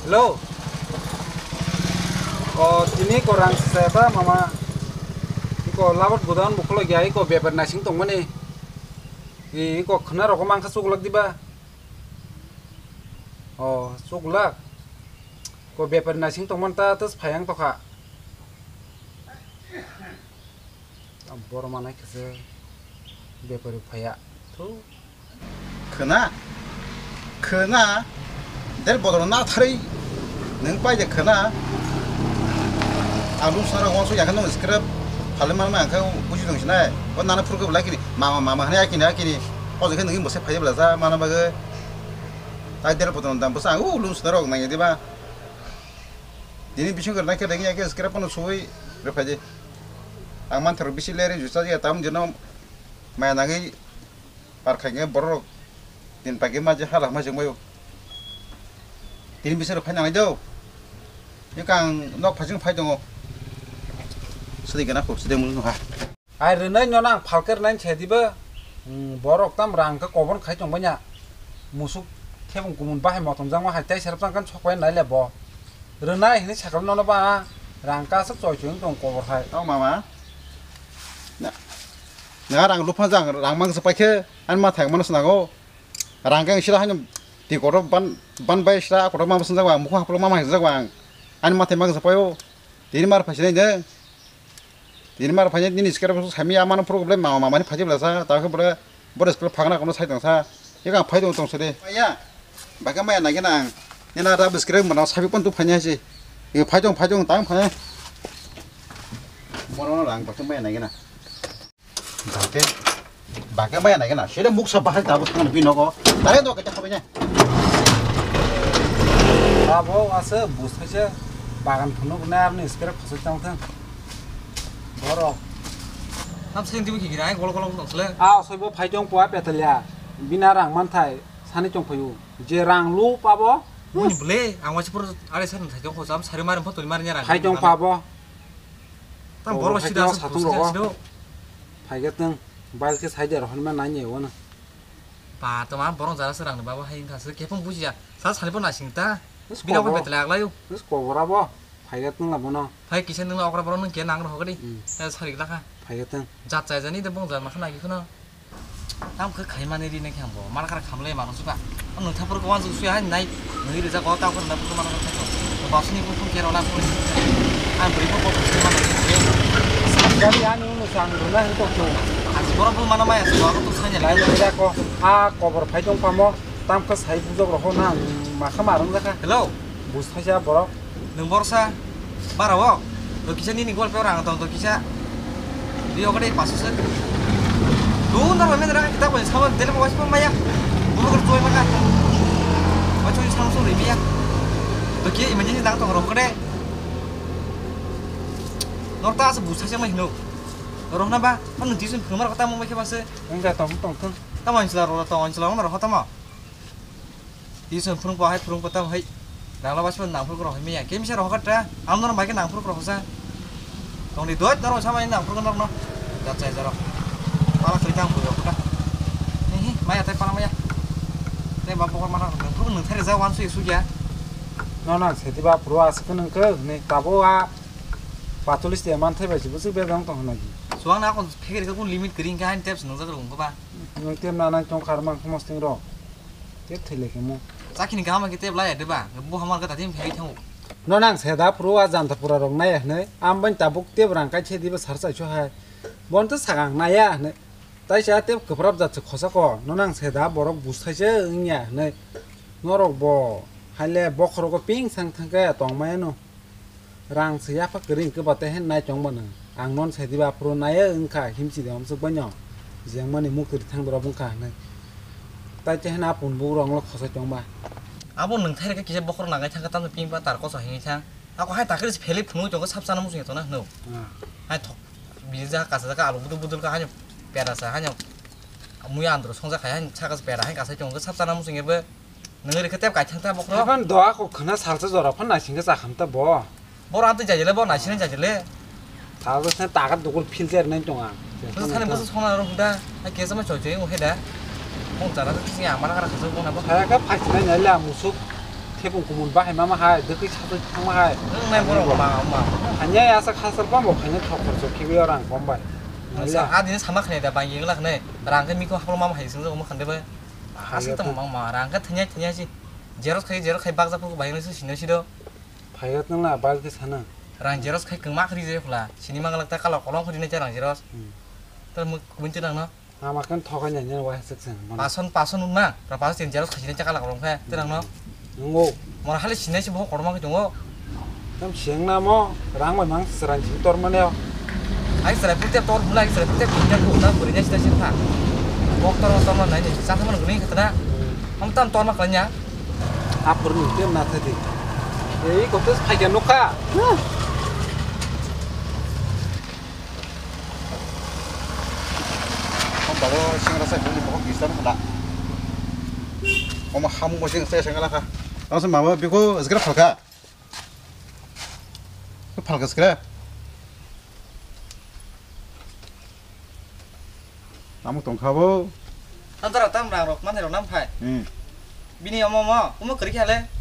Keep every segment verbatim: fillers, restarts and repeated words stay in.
Hello. O, tini ko rang sesa ta mama. Iko labot godown bukulo gya iko bepar naising tongmani. I, iko khna rok mangkha chuklak diba. O, chuklak. Ko bepar naising tongman ta tes phayang tokha. Borok manai khe se bepari phaiya. Thu. Khwna, khwna, der bodol na tharwi nwng pai de khwna. Ang lung sana gonso yakhe nwng scrap phale manma ang khe buji dong sinai. O nana phurkhe belai kini mama, mama hwnwi akini, akini. O je khe nwng bwsai phai bwla sa mana bagwi. Tai der bodol dam bwsa ang u lung sana rok nang diba. Tini bising rok nai khe rengya khe scrap phano suwi rw phai de. Ang manthar bisi leri jusa ya tam jeno maya nangwi par khai khe borok tin paikhe ma je hala ma jeng bayo. Tini bising rok phai nangnai do. Ni kang nok phai jeng phai tongo. Sidi gana khub sidi mulu ha. Ai rwnai no nang phalke rwnai se diba. Hmm, borok tam rang khe kobon khai tong banya. Musuk thebung kumun bahai motom jang ma hai tai serap jang kan sok pai nai le bo. Rwnai hini sakal nono ba rang ka sak choi choi tong kobor hai. O mama. Na. Na rang lupha jang rang mang se pai khe an ma thang mano snago. Rang khe sira haino ti kotor ban, ban bai sira kotor ma bwsajak ba mukhu haplo ma ma hajak ba ang. An ma thang mang se paio. Tini mar phai sinai de. Tini mar phai nini sikera bwswk sami amano problem mama mamani phai bwla sa ta khe bwle bwrwi sikla phagna kono sai tong sa. Eka phai tong tong sede. Ya. Baka maya nai gena ang. Nina ra bwskre mano sabi pon tu phai nai si. Phai tong phai tong tang phai. Moro no rang baka maya nai gena. Baka baka maya nai gena. Sede muksa bahai ta bwswk bini nogo. Tare do kete khabai ne. Abo ase bus thaise bagan phunuk ne arni spray khosoi tang thang. Borok. Tam sing dibi kigira ai gol gol tong sele. A soi bo phai tong pua petalya. Bina rang man thai sani tong phayu. Je rang lu pabo. Muni bele ang wasi pur are san thai tong khosam sari mar photo mar nya rang. Phai tong pabo. Tam borok sida satung rogo. Phai ga tang. Bail ke sai de rohon ma nai ne wona. Ba, toma borok jara se rang ni babo hai wngkha se, khe phung bujiya. Sa sani bo naising ta. Bini kobor. Bini kobor betlai aglai o. Bini kobor abo. Phai ga tong labo no. Phai kisa nung okra borok nung khe nang rw hokdi. Hmm. Eh, sari glakha. Phai ga tong. Jat chai jani de bong jat makha nagi khno. Tam khe khai mani ri nai khe ang bo. Mar khar khamle mano suka. Ang nung thapur ko wan su suya hai nai. Nui rijak o ta khorna phuru mano khe to. Basni phuru phun kero na phuru. Ang buri ko ko phuru mano khe. Gari ani unu sang runa hin to to. Ang borok phuru mano maya so ko to sanya lai. Lai rijak ko. A kobor phai tong pamo. Tam khe sai bujok rok ho na makha marung jakha. Hello. Bus thaisa borok. Nwng borsa bara o. To kisa nini gol pe rang tong to kisa. Ri okade pasu se. Dun da rame rang kita ko sama dele ko waspa maya. Bulu ko choi maka. Wa choi sama so ri maya. To ki emergency dang tong rok kade. Nor ta se bus thaisa mai hino. Rok na ba. Ano tison phumar kata mo mai khe ba se. Engka tong tong tong. Tamo insla ro tong insla ro hotamo. Tison phurung pa hai phurung pa tamo hai. Dangla bas pa nang phurung rok hai miya. Kemi sa rok kata. Am nor mai ke nang phurung rok sa. Tong di doi nor sa mai nang phurung nor no. Jat sai jaro. Pala kri tang phurung rok kata. Hi hi maya tai pala maya. Tai ba pokor mana nang phurung nang thare ja wan su su ya. No na seti ba phurung as ke nang ke ne tabo a. Patolis te man thai bai si bu su be dang tong na gi. Suang na kon phegeri ka kun limit kering ka han tep nang jak rung ko ba. Nwng tem nanai tong khar mang khomos ting rok. Tep thai lai khe mo. Chakini kaham khe tep lai de ba. Bo hamar khe tatim phai thango. No nang se da phuru a janta pura rok nai hwnwi. Am ban tabuk tep rang kai se diba sar chai so hai. Bon to sagang nai ya hwnwi. Tai sa tep kwprap jat se khosa ko. No nang se da borok bus thai se wng ya hwnwi. Norok bo hai le bokhorogo ping sang thang khe tong maya no. Rang se yapha kwrwi hwnkhe ba tei hai nai chong ba nwng. Ang non sai diba aphuru nai wngkha himchi de omswk bai no. Jeng mani muk kwrwi thang doro wngkha hwnwi. Tai tei hai a pun buk rong lo khosai chong ba. Abo nwng thai rwkhe kisa bokhorok nangai thangkha tamni ping ba tar kosa hwnwi thang. Ako hai takri se phelwi phunugwi tongo sap chana muchung ya tongna hwno. Ah. Hai thok bini ja kasa jaka alu budul budul kha haino pera sa haino muya andro songja khai haino saka se pera hai kasai tongo sap chana muchung ya bo. Nungwi rikhe tei kaithang ta bokhorok. Hapan doa kok khna salsa jora phan naisingkhe chakham ta bo. Boro amtwi jaijale bo naisingni jaijale. Salsa sini takat dukul filter nai tonga. Bwsa thani bwsa sona rw huda. Hai kesa ma choi choi wng khe da. Bong chara khe sini amana kara khasuk bong na bo. Saya khe phaisinai nai le ang musuk. Thebung kumun bahai mama hai, dekhi satwi thangma hai. Nang nai borok ma, ma. Hanya ya sa khasar bambo khaina thok khorso khibiyo rang kom bai. Sa adini sama khnai da bangi ngla khnai. Rang khe miko haplo mama hai sung jok mo khande bai. Aswk tamo mang ma rang khe thanya thanya si. Xerox khai xerox khai bakjak phuru bai nang si sino sido. Phaigat nang na bal khe sana. Rang xerox khai kwma khri je khula. Sini mangalak ta kala kolom khri ne rang xerox. Hmm. Tar muk kumun ti nang no. Ama kan thokai nai nai wai sik sen. Pason pason nang. Ra pason tin xerox khai sini chakala kolom khe. Ti nang no. Nungo. Mora hali sinai si bo korma khe tongo. Tam siang namo rang bai mang serang si tor mane. Ai serai pute tor hula ai serai pute pute ko na buri nya sita sita. Bok tor tor ma nai ni sa thaman guni khatna. Ham tam tor ma kanya. Apur ni tem na thadi. Ei ko tes phai ga nokha. Ham baro singra sai buni bok gisam khala. Oma ham mo sing sai sangala kha. Ang se mama biko zikra phalka. Phalka sikra. Tamo tongkha bo. Tantara tam rang rok manai rok nam phai. Hmm. Bini omo mo, omo kari khale.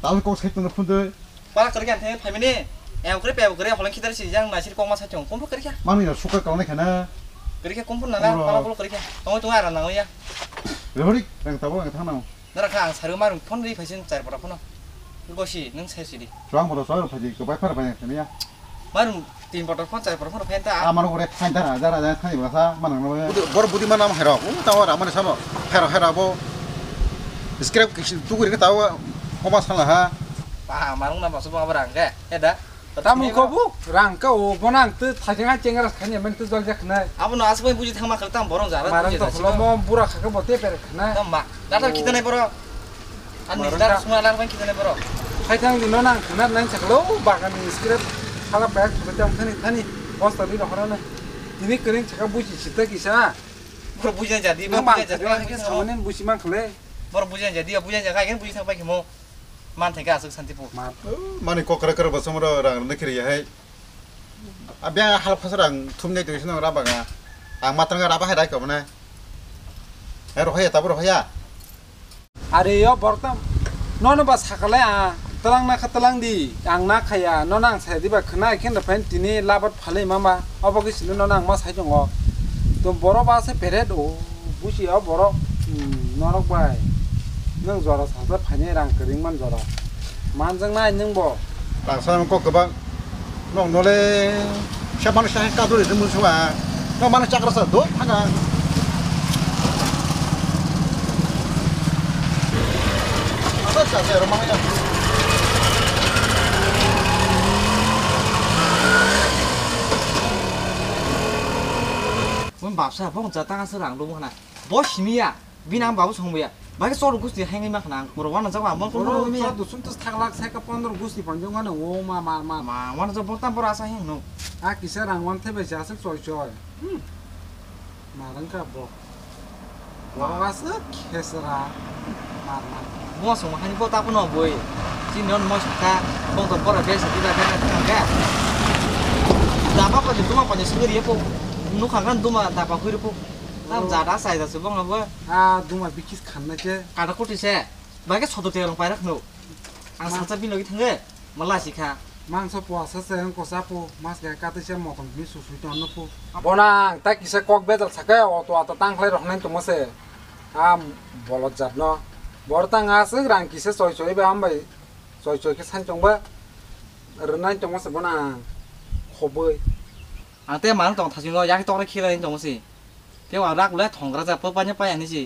Tamo kok sai tong phun de. Pala kari khan the phai mini. Em kari pe kari holang khitar si jang na sir kok ma sa chong. Kom kari kha. Mami na suka kau ne khana. Kari kha kom phun na na, pala bol kari kha. Tong tong ara nang ya. Rehori, rang tabo ang thang nang. Nara kha ang sari marung phone ri phaisin char pora phone. Gosi nung sai sidi. Chuang pora chuang phaji ko bai phar bai thani ya. Marung tin pora phone char pora phone phain ta. A marung ore phain ta raja raja thani basa manang na. Bor budi manam hero. U ta ora mane samo. Hero hero bo. Scrap kisi tu guri ta wa. Koma sala ha. Pa marung na basu ba rang ke. Eda. Tamo kobu rang ka o bonang tu thajeng a chengra khani men tu jol jak nai. Abo no asbai buji thangma khal tam borong jara. Marang to khlomo bura khaka bote per khna. Tam ma. Dada kita nai boro. Ani dada suma alang ban kita nai boro. Khai thang di no nang khna nang saklo bagan ni script khala payak khata tam thani thani bosta di rohora na. Tini kering chaka buji sita kisa. Boro buji jadi boro buji jadi. Samane buji mang khle. Boro buji jadi buji jadi buji thang pai khimo. Man thai ka aswk santi pu. Mani kok kra kra bo somro rang rwna kiri hai. Abya hal phasar ang thum nei twi sino ra baga. Ang matang ra bahai rai ko mane. He rohaya tabu rohaya. Are yo bortam. Nono ba sakale a. Talang na kha talang di. Ang na khaya. Nono ang sai di ba khna khen da phain tini labat phalai mama. Obo ki sino nono ang ma sai tongo. To boro ba se peret o. Busi o borok, hmm, norok bai. Nwng jora salsa phainai rang kwrwng man jora. Manjaknai nwng bo. Rang sanang kok kwbang. Nwng nole se manu sa kaduri se musuwa. Nwng manu chakra sa do phana. Asa sa se ro mangya. Bun bapsa bong jatang asa rang do hana. Bo simiya, bini ang babu songboya. Bagwi chwla gusti hainwi ma khna ang, borok wana jago ang, borok wana jago ang. Chwla dusum tus thak lak sai ka pondro gusti panjong mano, o ma, ma, ma. Ma, wana jago borok tam borok asa heng no. A kisa rang wan thai bai jasuk choi choi. Hmm. Ma rang ka bo. Borok asa khesra. Ma, ma. Bo song haini bo tapuno boi. Chini non mo songkha, bong to borok besa diba gana thangkha. Daba pa duma pa sugri po. Nukha kan duma daba khuiri po. Tam jada sai da se bong abo. A duma bikis khanna ke. Kada kuti se. Bage soto te rong pairak no. Ang sacha bino gi thange. Mala sikha. Mangso po asa se ang ko sapo. Mas ga kati se motom mi su sui ton no po. Bona ta kisa kok bedal sake o to ata tang khlai rok nai tongma se. Am bolot jat no. Bor tang asuk rang kisa choi choi ba am bai. Choi choi ke san tong ba. Rwnai tongma se bona. Khoboi. Ang te mang tong thasing no yak tong khilai tong si. Te wa rak le thong gra ja pa pa nya pa ya ni si.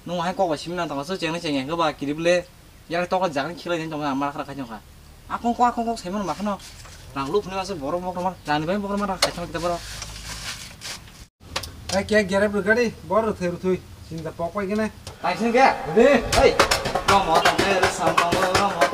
Nung hai kok ba sim nang tong so cheng cheng yang ba kirib le. Yak tok jak ni khilai tong ma khara khai tong kha. Akong kok akong kok sai man ma khano. Rang lu phne ma se borok mok ma rang ni bai borok ma rang khai tong kita borok. Ai ke gerep lu gari bor ruthui ruthui. Sinda pok pai gene. Tai sing ke? Dede. Hei. Romo tong ke, resam tong, romo